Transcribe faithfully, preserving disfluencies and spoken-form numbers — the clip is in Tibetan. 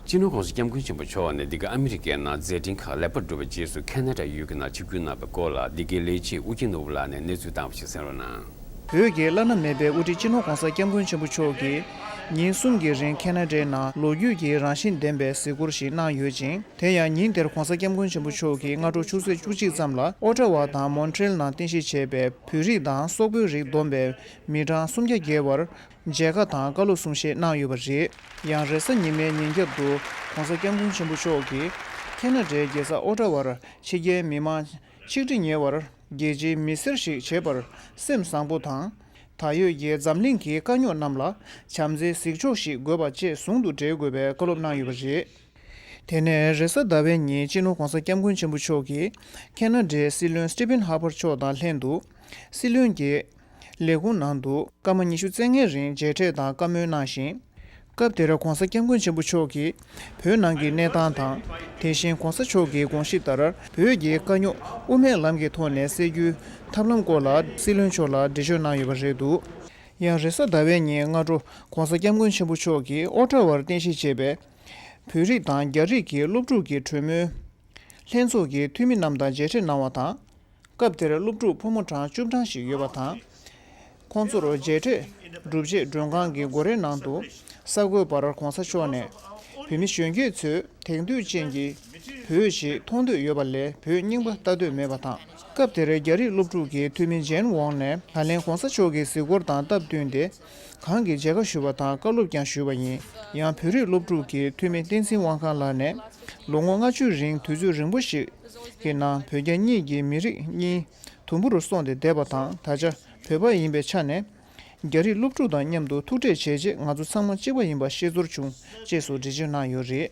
སྤྱི་ནོར་༸གོང་ས་༸སྐྱབས་མགོན་ཆེན་པོ་མཆོག་ནས་འདི་ག་ཨ་མི་རི་ཀའི་ནང་མཛད་འཕྲིན་ཁག་ལེགས་པར་གྲུབ་པའི་རྗེས་སུ་ཁེ་ན་ཌ་ཡུལ་གྱི་ནང་ཆིབས་བསྒྱུར་གནང་བའི་སྐོར་ལ་འདི་གའི་ལས་བྱེད་ཨུ་རྒྱན་ནོར་བུ་ལགས་ནས་གནས་ཚུལ་བཏང་བ་ཞིག་གསན་རོགས་གནང་། བོད་ཀྱི་བླ་ན་མེད་པའི་དབུ་ཁྲིད་སྤྱི་ནོར་༸གོང་ས་༸སྐྱབས་མགོན་ཆེན་པོ་མཆོག་གིས་ཉིན་གསུམ་གྱི་རིང་ཁེ་ན་ཌའི་ནང་ལོ་རྒྱུས་ཀྱི་རང་བཞིན་ལྡན་པའི་གཟིགས་སྐོར་ཞིག་གནང་ཡོད་ཅིང་། དེ་ཡང་ཉིན་དེར་༸གོང་ས་༸སྐྱབས་མགོན་ཆེན་པོ་མཆོག་གིས་སྔ་དྲོ་ཆུ་ཚོད་བཅུ་གཅིག་ཙམ་ལ་ཨོ་ཊ་ཝ་དང་མོན་ཊི་རེལ་ནང་རྟེན་གཞི་བྱས་པའི་བོད་རིགས་དང་སོག་པོའི་རིགས་བསྡོམས་པའི་མི་གྲངས་སུམ་བརྒྱ་བརྒལ་བར་མཇལ་ཁ་དང་བཀའ་སློབ་གསུང་བཤད་གནང་ཡོད་པ་རེད། ཡང་རེས་གཟའ་ཉི་མའི་ཉིན་རྒྱབ་ཏུ་༸གོང་ས་༸སྐྱབས་མགོན་ཆེན་པོ་མཆོག་གིས་ཁེ་ན་ཌའི་རྒྱལ་ས་ཨོ་ཊ་ཝར་ཕྱི་རྒྱལ་མི་མང་ཆིག་ཁྲི་ཉེ་བར་རྒྱལ་སྤྱིའི་མི་སེར་ཞིག་བྱེད་པར་སེམས་བཟང་པོ་དང་། ད་ཡོད་ཀྱི་འཛམ་གླིང་གི་དཀའ་རྙོག་རྣམས་ལ་བྱམས་བརྩེའི་གཟིགས་ཕྱོགས་ཤིག་དགོས་པ་བཅས་ཟུང་དུ་འབྲེལ་དགོས་པའི་བཀའ་སློབ་གནང་ཡོད་པ་རེད། དེ་ནས་རེས་གཟའ་ཟླ་བའི་ཉིན་སྤྱི་ནོར་༸གོང་ས་༸སྐྱབས་མགོན་ཆེན་པོ་མཆོག་གིས་ཁེ་ན་ཌའི་སྲིད་བློན་སི་ཊི་ཕིན་ཧར་པར་མཆོག་དང་ལྷན་དུ་སྲིད་བློན་གྱི་ལས་ཁུངས་ནང་དུ་སྐར་མ་ཉི་ཤུ་རྩ་ལྔའི་རིང་མཇལ་འཕྲད་དང་བཀའ་མོལ་གནང་ཞིང་། སྐབས་དེར་༸གོང་ས་༸སྐྱབས་མགོན་ཆེན་པོ་མཆོག་གིས་བོད་ནང་གི་གནས་སྟངས་དང་། དེ་བཞིན་༸གོང་ས་མཆོག་གི་དགོངས་གཞི་ལྟར་བོད་ཀྱི་དཀའ་རྙོག་དབུ་མའི་ལམ་གྱི་ཐོག་ནས་སེལ་རྒྱུའི་ཐབས་ལམ་སྐོར་ལ་སྲིད་བློན་མཆོག་ལ་འགྲེལ་བརྗོད་གནང་ཡོད་པ་རེད་འདུག་ཡང་རེས་གཟའ་ཟླ་བའི་ཉིན་སྔ་དྲོ་༸གོང་ས་༸སྐྱབས་མགོན་ཆེན་པོ་མཆོག་གིས་ཨོ་ཊ་ཝར་རྟེན་གཞི་བྱས་པའི་བོད་རིགས་དང་རྒྱ་རིགས་ཀྱི་སློབ་ཕྲུག་གི་གྲོས་མོལ་ལྷན་ཚོགས་ཀྱི་འཐུས་མི་རྣམས་དང་མཇལ་འཕྲད་གནང་བ་དང་། སྐབས་དེར་སློབ་ཕྲུག་ཕོ་མོ་གྲངས་བཅུ་གྲངས་ཤིག་ཡོད་པ་དང་། ཁོང་ཚོར་མཇལ་འཕྲད་གྲུབ་རྗེས་མགྲོན་ཁང་གི་སྒོ་རའི་ནང་དུ་གསར་འགོད་པར་༸གོང་ས་མཆོག་ནས་བོད་མི་གཞོན་སྐྱེས་ཚོས་དེང་དུས་ཅན་གྱི་བོད་ཞིག་མཐོང་འདོད་ཡོད་པ་ལས་བོད་རྙིང་པ་ལྟ་འདོད་མེད་པ་དང་། སྐབས་དེར་རྒྱ་རིགས་སློབ་ཕྲུག་གི་འཐུས་མི་ཇེན་ཝོང་ནས་ད་ལན་༸གོང་ས་མཆོག་གི་གཟིགས་སྐོར་དང་སྟབས་བསྟུན་ཏེ་གང་གི་མཇལ་ཁ་ཞུས་པ་དང་བཀའ་སློབ་ཀྱང་ཞུས་པ་ཡིན། ཡང་བོད་རིགས་སློབ་ཕྲུག་གི་འཐུས་མི་བསྟན་འཛིན་དབང་ཁང་ལགས་ནས་ལོ་ངོ་ལྔ་བཅུའི་རིང་དུས་ཚོད་རིང་པོ་ཞིག་གི་ནང་བོད་རྒྱ་གཉིས་ཀྱི་མི་རིགས་གཉིས་དུམ་བུར་སོང་སྟེ་བསྡད་པ་དང་། ད་ཆ་བོད་པ་ཡིན་པའི་ཆ་ནས་རྒྱ་རིགས་སློབ་ཕྲུག་དང་མཉམ་དུ་ཐུག་འཕྲད་བྱས་རྗེས་ང་ཚོ་ཚང་མ་གཅིག་པ་ཡིན་པ་ཤེས་ཚོར་བྱུང་ཅེས་སུ་འགྲེལ་བརྗོད་གནང་ཡོད་རེད།